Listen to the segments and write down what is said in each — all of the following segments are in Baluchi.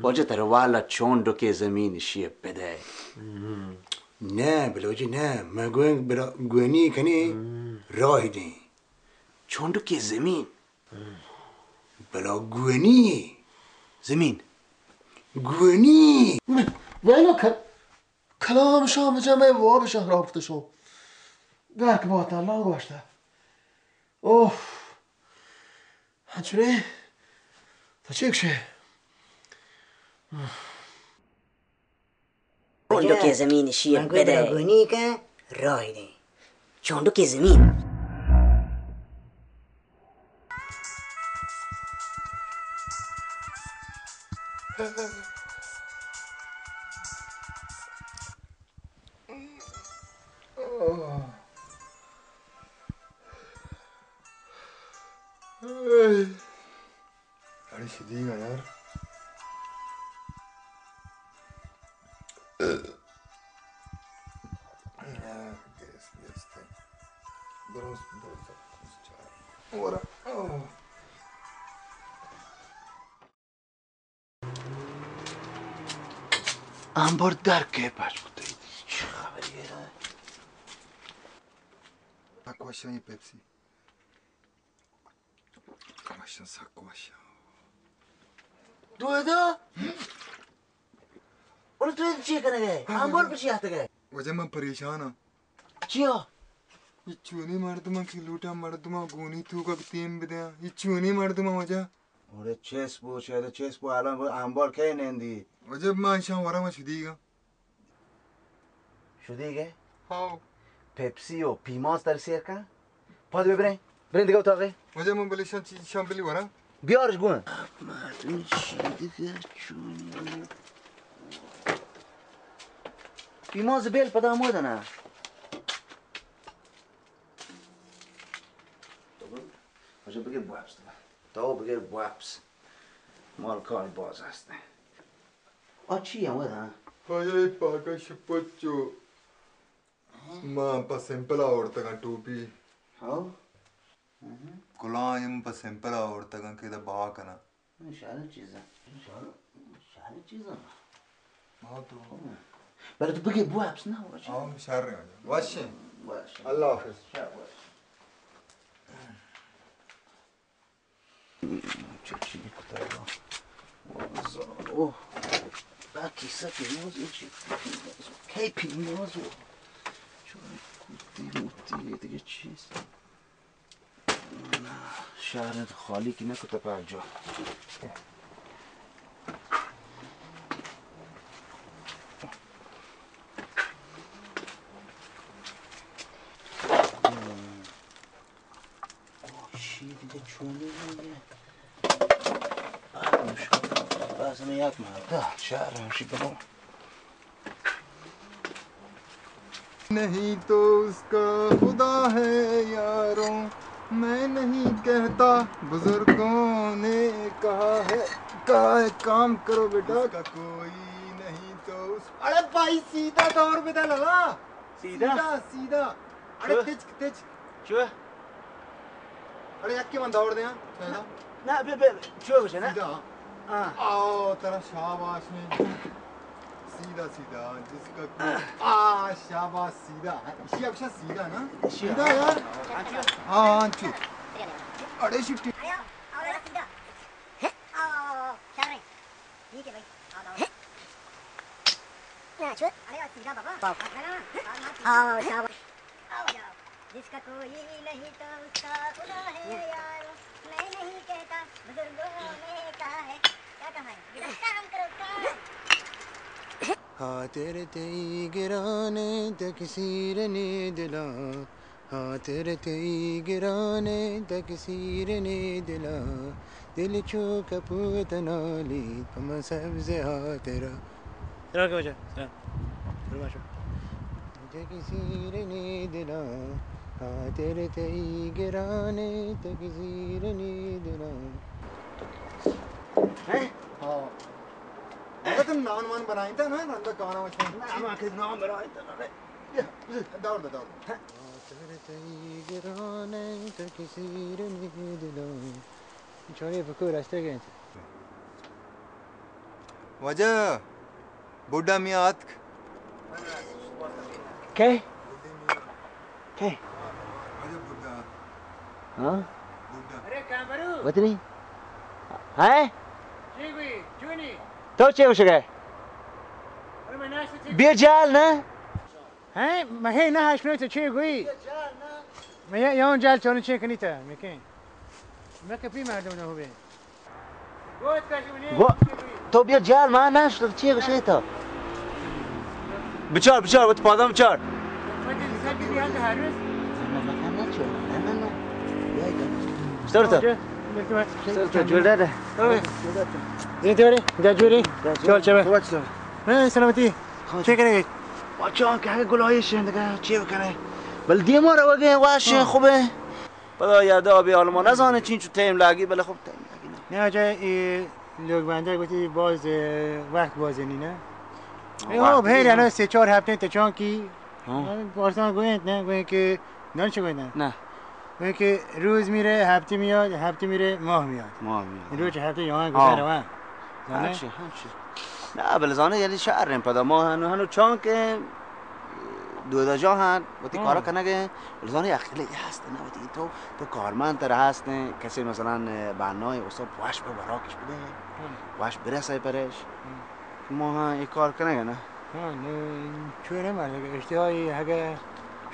واجہ ترا والا چونڈکے زمین اشی ء بدئے۔ نہ بلوچی نہ، من گوئن بلا گونی کنی راہ دیں۔ چونڈکے زمین۔ بلا گونی۔ زمین۔ گونی۔ ویلو کھر۔ کلام شام جا میں واب شاہ رابط شو۔ گرک بات اللہ گوشتا۔ اوہ۔ ہنچنے۔ تو چیک شے۔ چونڈکے زمین اشی ء بدئے۔ گونی کن راہ دیں۔ چونڈکے زمین۔ اڑے شدیگ ء یار۔ گیس، گیس تے۔ درست، درست، چار۔ ورا۔ آمبر در کے پاش کتے۔ چه خبری ہے؟ کوشانی پیپسی۔ وش، سک وش۔ دو دا؟ اور تو چی کنگے؟ آمبور پچی آتگے؟ وجہ من پریشان ہاں۔ چیا؟ یہ چونی مردمان کی لوٹا مردمان گونی تو کا تیم بدیا۔ یہ چونی مردمان وجہ۔ اور چیس بو، شاید چیس بو، الان آمبور کئے نندی؟ وجہ من شان ورا من شدیگا۔ شدیگے؟ ہاو۔ پیپسی و پیماز در سیر کن۔ پاد ببریں۔ بریں دگہ اتاقے۔ واجہ من بلے شان چیز شان بلی وراں۔ بیارش گون۔ مردم چی دگہ چونی۔ پیماز بیل پدا مودنا۔ واجہ بگر واپس۔ تو بگر واپس۔ مال کار باز ہستیں۔ آ چی ہم ودا؟ آیا ای پاکا شپچو۔ ما پہ سمپل آورتگاں ٹوپی۔ ہاں۔ کلاں ہم پہ سمپل آورتگاں کہ ادا بہا کناں۔ شر چیزاں۔ شر چیزاں۔ ہاں تو۔ بلے تو بگے بو اپس نہ ہو۔ ہاں، شر ہے۔ وشیں۔ وش۔ اللہ حافظ۔ شر وش۔ چی، چی کتاب؟ اوہ، دا کیسہ پیماز و چی پیماز و؟ کئی پیماز و؟ چون کوتی موتی دیگه چیز؟ شهر خالی کی نکته پر جا۔ چی دیگه چونی دیگه؟ آه، مشکل. باز من یک مرد شهر همشی بلو. نہیں تو اس کا خدا ہے یاروں، میں نہیں کہتا، بزرگوں نے کہا ہے۔ کہا ہے، کام کرو بیٹا۔ اس کا کوئی نہیں تو اس۔ ارے بھائی، سیدھا دور بدل نا۔ سیدھا؟ سیدھا، سیدھا۔ ارے چو؟ تچک، تچک۔ چو؟ ارے یکی من دور دیاں، سیدھا۔ نہ، بے، بے، چو بچے نا۔ سیدھا۔ ہاں۔ آؤ، ترا شاباش ہے۔ سیدھا، سیدھا، جس کا کوئی، آ، شاباش، سیدھا۔ اسی اکشا سیدھا نا؟ اسی۔ سیدھا یار۔ ہاں، چو۔ ہاں، ہاں، چو۔ اڑے شفٹ۔ آؤ، آؤ، سیدھا۔ آؤ، آؤ، آؤ، شر ہے۔ ٹھیک ہے بھائی، آؤ، آؤ۔ ہاں، چو۔ ارے، آؤ، سیدھا بابا۔ آؤ۔ آؤ، شاباش۔ آؤ، جاؤ۔ جس کا کوئی نہیں تو اس کا خدا ہے یار۔ میں نہیں کہتا، بزرگوں نے کہا ہے۔ کیا کہا ہے؟ کام کرو، کام۔ ہاتر تئی گران انت تکسیر نی دلاں، ہاتر تئی گران انت تکسیر نی دلاں، دل چو کپوت نالی پمن سبز ہاترا۔ سلام کے بچہ، سلام۔ سلام شو۔ تکسیر نی دلاں، ہاتر تئی گران انت تکسیر نی دلاں۔ ہیں؟ ہاں۔ اگر تم نان وان بنائیں تھا نا، رندا کھانا وچ۔ نہ، ہم آخر نان بنائیں تھا نا۔ یا، دور دے، دور دے۔ ہاتر تئی گران انت تکسیر نی دلاں۔ چھوڑے پکو راستے گئے تھے۔ واجہ، بڈا میاں آتک۔ کئے؟ کئے؟ ہاں؟ وطنی؟ ہاں؟ تو چے گوشگئے؟ بیا جال نا۔ ہاں؟ مہے نہ ہشت منٹ چے گوئی؟ میں یا اون جال چون چے کنی تا، میں کہیں۔ میں کپی مردم نہ ہوئے۔ گو-، تو بیا جال، ما نشت، چی گوشے تو؟ بچار، بچار، وت پاداں بچار۔ سر تو۔ سر تو جوڑا رہ۔ جی تیوری، جا جوڑی۔ چال چبے۔ ہاں، سلامتی۔ چی کرے؟ بچا کہ گلائیش شند کہ چی بکنے؟ بل دیما روگے واش خوبے۔ پدا یاد آبی حال ما نزانه چین چو ٹائم لاگی، بلے خب ٹائم لاگی نه۔ نه آجا، ای لوگ بنده گوتی باز، اه، وقت بازی نی نه؟ ای وقت او بهر یعنی سه چهار هفته تچان کی، ها. پارسان گوینت نه، گوین که نان چه گوین نه؟ نه. گوین که روز میره، هفته میاد، هفته میره، ماه میاد. ماه میاد. روز هفته یا ها. گذره وا. زانه؟ هرچی، هرچی. نه، بلے زانه یعنی شهر ریم پدا ما هنو، هنو چان که دودا جان وتی کارا کنگ ء، بلے زانئے اخیل ء ہست نہ وتی تو، تو کارمند تر ہست، کسی مثلاً بہنائے استاد وش بہ وراکش بدے، وش برسے پرش۔ ما ہاں اے کار کنگ ء نہ۔ ہاں، نو چون مرد اشتہائی ہگہ،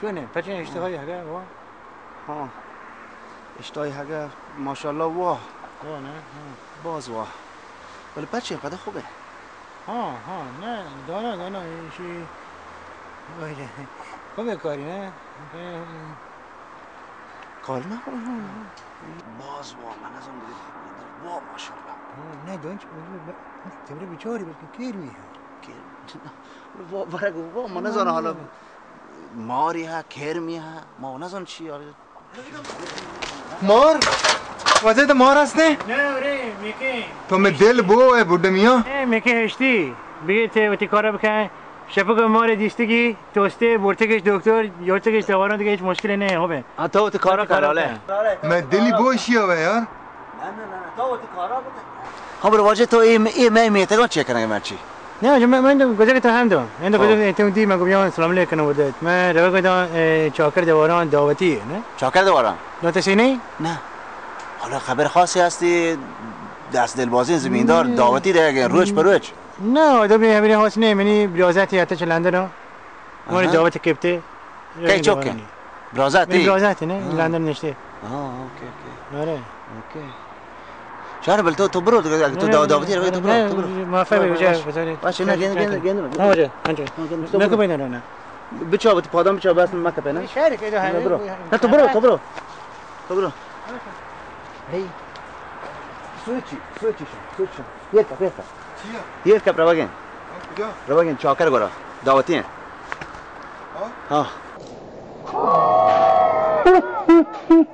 چون پچیں اشتہائی ہگہ وا۔ ہاں۔ اشتہائی ہگہ ماشاءاللہ وا۔ وا نہ؟ ہاں۔ باز وا۔ بلے پچیں پدا خوبے۔ ہاں، ہاں، نہ، دانا، دانا، ایشی، خوبے کاری، نہ؟ کار نہ، ہاں، ہاں۔ باز وا، من نزانم دیگه، وا، ماشاءاللہ۔ ہاں، نہ، دانچ، تبرے بیچاری، بلکہ کیر می ہے۔ کیر، وا، برگ، وا، من نزانم حالا۔ ماری ہے، کیر می ہے، ما نزانم چی حالا۔ مار، واجہ تو مار ہستے؟ نہ، ارے، میکے۔ تو میں دل بو اے بڈ میاں۔ اے، میکے ہشتی۔ بگیر تے وتی کارا بکن۔ شپگا مار دیستگی، توستے، برتگش دکتر، یورتگش دواران، دیگه هیچ مشکلی نه، خوبه۔ ہاں، تو وتی کارا کن، حالا۔ میں دلی بو اشیا ہوئے یار۔ نہ، نہ، نہ، نہ، تو وتی کارا بکن۔ ہاں، برو واجہ تو اے، اے میں میتگان چیک کنگے مرچی؟ نه، جو من، من گذر تو هم دو. من گذر تو دی، من گویان سلام علیکم ودت. من رو گدا، اه، چاکر دواران دعوتی، نه؟ چاکر دواران؟ دعوت سی نه؟ نه. حالا خبر خاصی هستی، دست دلبازی زمیندار دعوتی ده اگه روچ پر روچ؟ نه، آدم خبر خاص نه، منی برازتی حتی چه لندن ها. من دعوت کپته. کئی چوک ہے؟ برازاتی؟ برازاتی نه، لندن نشته. ہاں، اوکے، اوکے۔ آره۔ اوکے۔ شہر بل تو، تو برو، تو، تو دا-، دعوتی روی، تو برو، تو برو۔ ما فهم بچار، بچار۔ باش، نه، گند، گند، گند۔ ہاں، جا، ہاں، جا۔ ہاں، گند۔ نکو بین، نه، نه۔ بچا، بت پادام بچا، بس مکہ پہ، نه؟ شہر کے جو ہے، برو۔ نه، تو برو، تو برو۔ تو برو۔ ہی۔ سوچی، سوچی، سوچی۔ یہ کا، یہ کا۔ چیا؟ یہ کا پروگن۔ ہاں، کجا؟ پروگن چاکر گورا۔ دعوتی ہیں۔ ہاں؟ ہاں۔